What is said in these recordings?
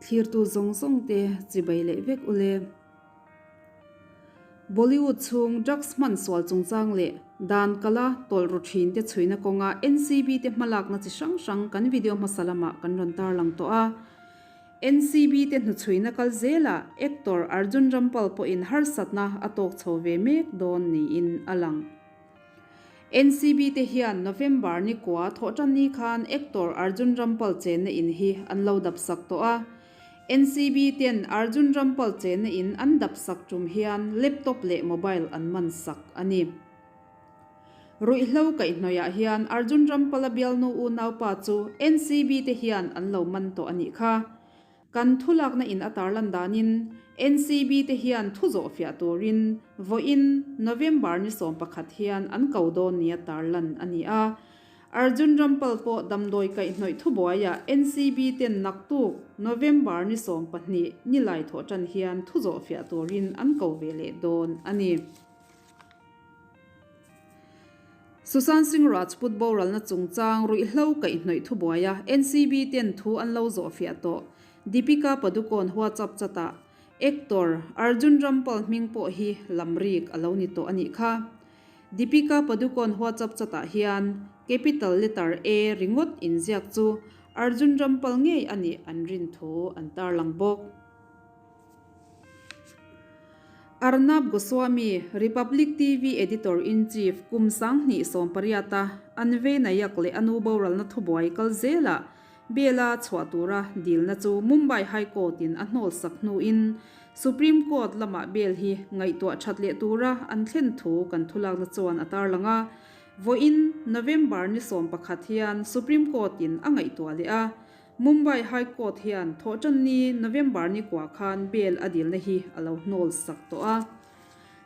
Thlirtu zawng zawng te chibai leh vek ule. Bollywood chhung drugs hman sual chungchang leh dan kala tawlh ru thin te chhuina kawnga NCB te hmalakna chi hrang hrang kan video hmasa lamah kan rawn tarlang tawh a. NCB te hnuchhuina kal zelah actor Arjun Rampal pawhin harsatna a tawk chho ve mek dawn niin a lang. NCB te hian November ni kua thawhtan ni khan actor Arjun Rampal chenna in hi an lo dap sak tawh a. NCB ten Arjun Rampal chenna in an dap sak tum hian laptop leh mobile an man sak a ni. Ruihhlo kaihhnawihah hian Arjun Rampala bialnu unaupa chu NCB te hian an lo man tawh a nih kha. Kan thulakna in a tarlan danin NCB te hian thu zawhfiah turin vawiin November ni 11 hian an ko dawn nia tarlan a ni a. Arjun Rampal pawh damdawi kaihhnawih thubuaiah NCB ten naktuk November ni 12 nilai thawh tan hian thu zawhfiah turin an ko ve leh dawn a ni. Sushant Singh Rajput boralna chungchang ruihhlo kaihhnawih thubuaia NCB ten thu an lo zawhfiah tawh. Deepika Padukone WhatsApp chat-ah actor Arjun Rampal hming pawh hi lamrik a lo ni tawh a nih kha. Deepika Padukone WhatsApp chat-ah hian capital letter A ringawt inziak chu Arjun Rampal ngei a nih an rin thu an tarlang bawk. Arnab Goswami, Republic TV Editor-in-Chief kum 2018 a Anvay Nayak leh a nu boralna thubuai kal zelah bail-a chhuah tura dilna chu Mumbai High Court-in a hnawlsak hnuin Supreme Court lamah bail hi ngaihtuah that leh tura an thlen thu kan thulakna chuan a tarlang a. Vawiin November ni 11 hian Supreme Court-in a ngaihtuah leh a. Mumbai High Court hian Thawhṭanni November ni kua khan bail a dilna hi a lo hnawl sak tawh a.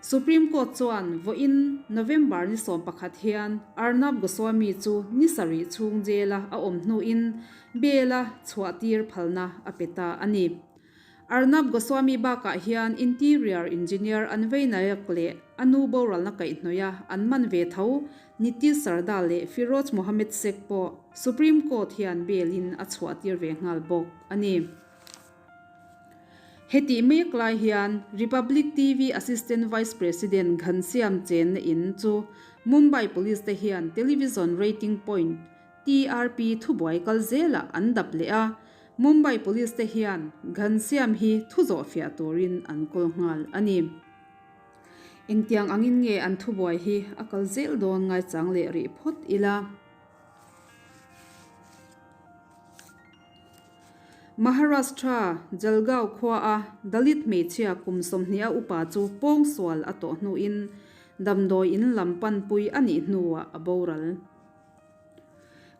Supreme Court chuan vawiin November ni 11 hian Arnab Goswami chu ni sarih chhung jail-a a awm hnuin bail-a chhuahtir phalna a pe ta a ni. Arnab Goswami bakah hian Interior Engineer Anvay Nayak leh a nu boralna kaihhnawih a an man ve tho Nitish Sarda leh Firoz Mohammed Sheikh pawh Supreme Court hian bail in a chhuahtir ve nghal bawk a ni. Hetih mek lai hian Republic TV Assistant Vice President Ghansiam chenna in chu Mumbai Police te hian Television Rating Point, TRP, thubuai kal zelah an dap leh a, Mumbai Police te hian Ghansiam hi thu zawhfiah turin an kawl nghal a ni. Engtiang angin nge an thubuai hi a kal zel dawn ngaichang leh rih phawt ila. Maharashtra, Jalgaon khua a Dalit hmeichhia kum 20 a upa chu pawngsual a tawh hnuin damdawi in lam panpui a nih hnuah a boral.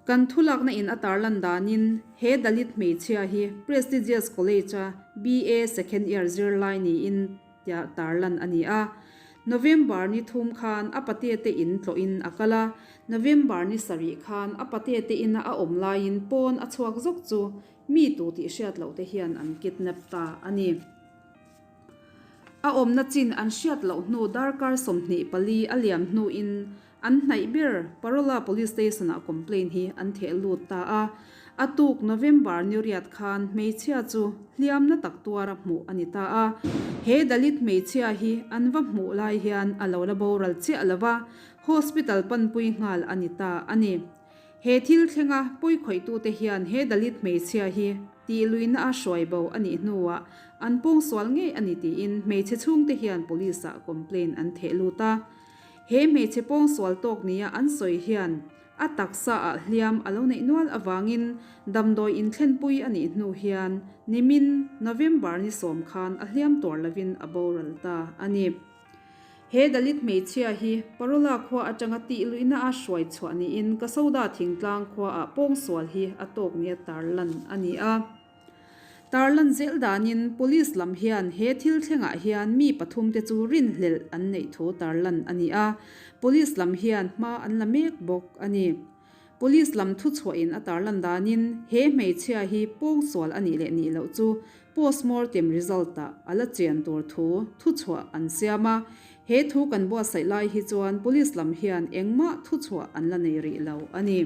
Kan thulakna in a tarlan danin he Dalit hmeichhia hi Prestigious College-a BA second year zirlai niin tia tarlan a ni a. November ni thum khan a patete in tlawhin a kal a, November ni sarih khan a patete ina a awm laiin pawn a chhuak zawk chu mi tu tih hriat loh te hian an kidnap ta a ni. A awmna chin an hriat loh hnu darkar 24 a liam hnuin An hnaih ber Parola Police Station-ah complaint hi an theh lut ta a. A tuk November ni riat khan hmeichhia chu hliamna tak tuara hmuh a ni ta a. He Dalit hmeichhia hi an va hmuh lai hian a lo la boral chiah lo va, hospital panpui nghal a ni ta a ni. He thil thlenga pawikhawih-tute hian he Dalit hmeichhia hi tihluihna a hruai bo a nih hnuah an pawngsual ngei a ni tiin hmeichhe chhungte hian police-ah complaint an theh lut a. He hmeichhe pawngsual tawk nia an sawi hian a taksa ah hliam a lo neih nual avangin damdawi inthlenpui a nih hnu hian nimin November ni 10 khan a hliam tuar lovin a boral ta a ni. He Dalit hmeichhia hi Parola khua atanga tih luihna a hruai chhuah niin Kasoda thingtlang khua ah pawngsual hi a tawk nia tarlan a ni a. Tarlan zel danin Police lam hian he thil thlengah hian mi pathum te chu rinhlelh an neih thu tarlan a ni a, Police lam hian hma an la mek bawk a ni. Police lam thuchhuahin a tarlan danin he hmeichhia hi pawngsual a nih leh nih loh chu postmortem result-ah a la chian tur thu thuchhuah an siam a, he thu kan buatsaih lai hi chuan Police lam hian engmah thuchhuah an la nei rih lo a ni.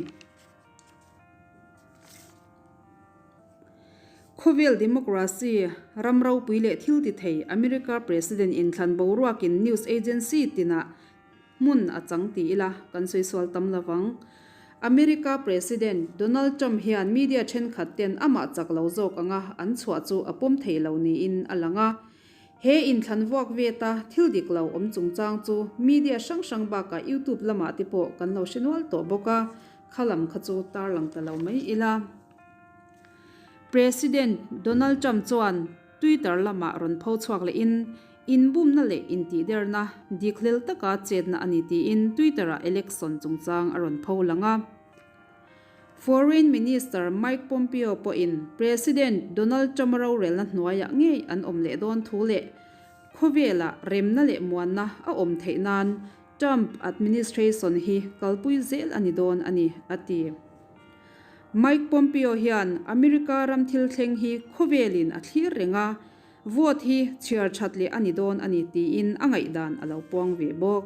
Khawvel democracy, ram ropui leh thil ti thei America President inthlan boruakin news agency tinah hmun a chang ti ila kan sawi sual tam lo vang. America President Donald Trump hian media thenkhat ten amah chak lo zawk anga an chhuah chu a pawm thei lo niin a lang a. He inthlan vuak veta thil dik lo awm chungchang chu media hrang hrang bakah YouTube lamah te pawh kan lo hre nual tawh bawk a, kha lam kha chu tarlang ta lo mai ila. President Donald Trump chuan Twitter lamah rawn pho chhuak lehin inbumna leh intihderna dikhlel taka chetna a ni tiin Twitter-ah election chungchang a rawn pho lang a. Foreign Minister Mike Pompeo pawhin President Donald Trump-a rorelna hnuaiah ngei an awm leh dawn thu leh khawvelah remna leh muanna a awm theih nan Trump administration hi kalpui zel a ni dawn a ni, a ti. Mike Pompeo hian America ram thil thleng hi khawvelin a thlir reng a, vote hi chhiar that leh a ni dawn a ni tiin a ngaihdan a lo puang ve bawk.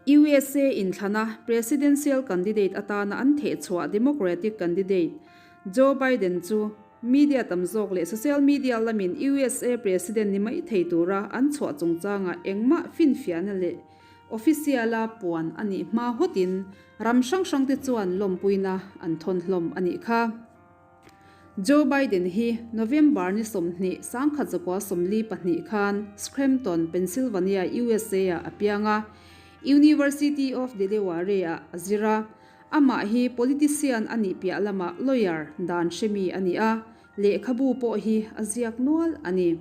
USA inthlana presidential candidate atana an thehchhuah Democratic candidate Joe Biden chu media tam zawk leh social media lamin USA president ni mai thei tura an chhuah chungchangah engmah finfiahna leh official-a puan a nih hma hawtin ram hrang hrangte chuan lawmpuina an thawn hlawm a nih kha. Joe Biden hi November ni 20, 1942 khan Scranton, Pennsylvania, USA-ah a piang a, University of Delaware-ah a zir a. Amah hi politician a nih piah lamah lawyer, dan hremi a ni a, lehkhabu pawh hi a ziak nual a ni.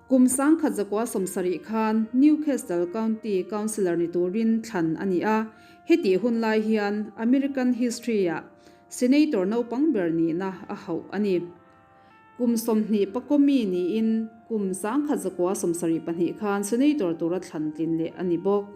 Kum 1970 khan Newcastle County Councillor ni turin thlan a ni a, hetih hun lai hian American history-ah Senator naupang ber nihna a hauh a ni. Kum 20 pakomi niin kum 1972 khan Senator tura thlan tlin leh a ni bawk.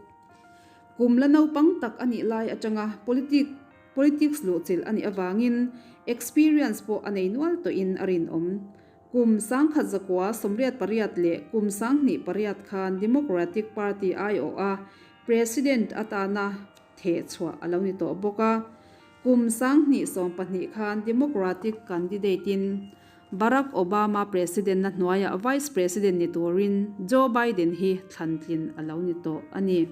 Kum la naupang tak a nih lai atanga politics luhchilh a nih avangin experience pawh a nei nual tawhin a rinawm. Kum 1988 leh kum 2008 khan Democratic Party aiawha President atana thehchhuah a lo ni tawh bawk a. Kum 2012 khan Democratic candidate-in Barack Obama President-na hnuaiah Vice President ni turin Joe Biden hi thlantlin a lo ni tawh a ni.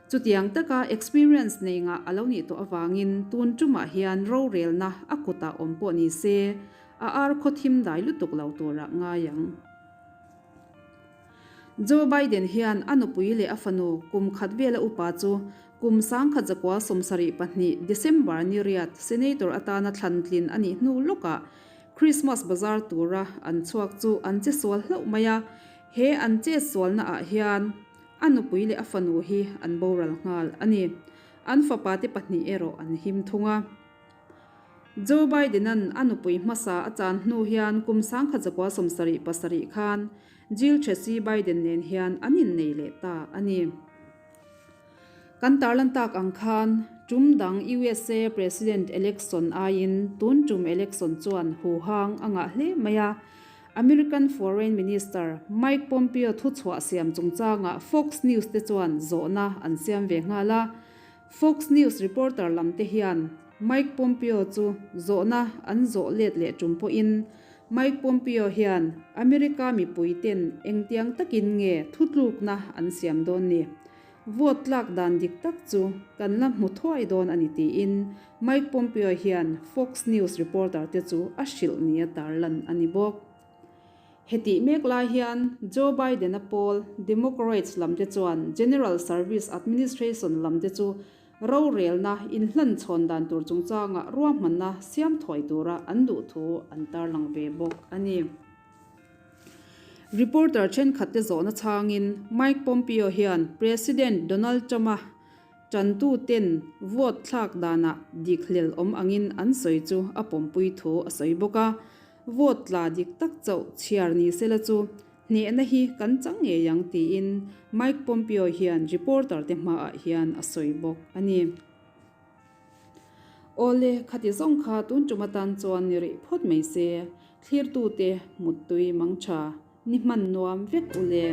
Chutiang taka experience nei ngah a lo nih tawh avangin tun tumah hian rorelna a kutah awm pawh ni se, A ar khaw thim dai lutuk lo turah ngai ang. Joe Biden hian a nupui leh a fanu kum khat vela upa chu kum 1972 December ni riat Senator atana thlan tlin a nih hnu lawkah Christmas bazar tura an chhuak chu an che sual hlauh mai a, he an chet sualna ah hian a nupui leh a fanu hi an boral nghal a ni. An fapa te pahnih erawh an him thung a. Joe Biden-a'n a nupui hmasa a chan hnu hian kum 1977 khan Jill Tracy Biden nen hian an innei leh ta a ni. Kan tarlan tak ang khan tum dang usa President election aiin tun tum election chuan huhang a ngah hle mai a. American Foreign Minister Mike Pompeo thuchhuah siam chungchangah Fox News te chuan zawhna an siam ve nghal a. Fox News reporter lam te hian Mike Pompeo chu zawhna an zawh let leh tum pawhin Mike Pompeo hian America mipui ten engtiang takin nge thutlukna an siam dawn ni? Vote tlak dan dik tak chu kan la hmu thuai dawn a ni tiin Mike Pompeo hian Fox News reporter te chu a hrilh nia tarlan a ni bawk. Hetih mek lai hian Joe Biden-a pawl Democrates lam te chuan General Service Administration lam te chu rorelna inhlanchhawn dan tur chungchangah ruahmanna siam thuai tura an duh thu an tarlang ve bawk a ni. Reporter thenkhat te zawhna chhangin Mike Pompeo hian President Donald Trump-a tantu ten vote thlak danah dik hlel awm angin an sawi chu a pawmpui thu a sawi bawk a. Vote tla dik tak chauh chhiar ni sela chu hnehna hi kan chang ngei ang tiin Mike Pompeo hian reporter te hmaah hian a sawi bawk a ni. Awle, khati zawng kha tun tum atan chuan ni rih phawt mai se, thlirtute muttui mangtha ni hman nuam vek u le.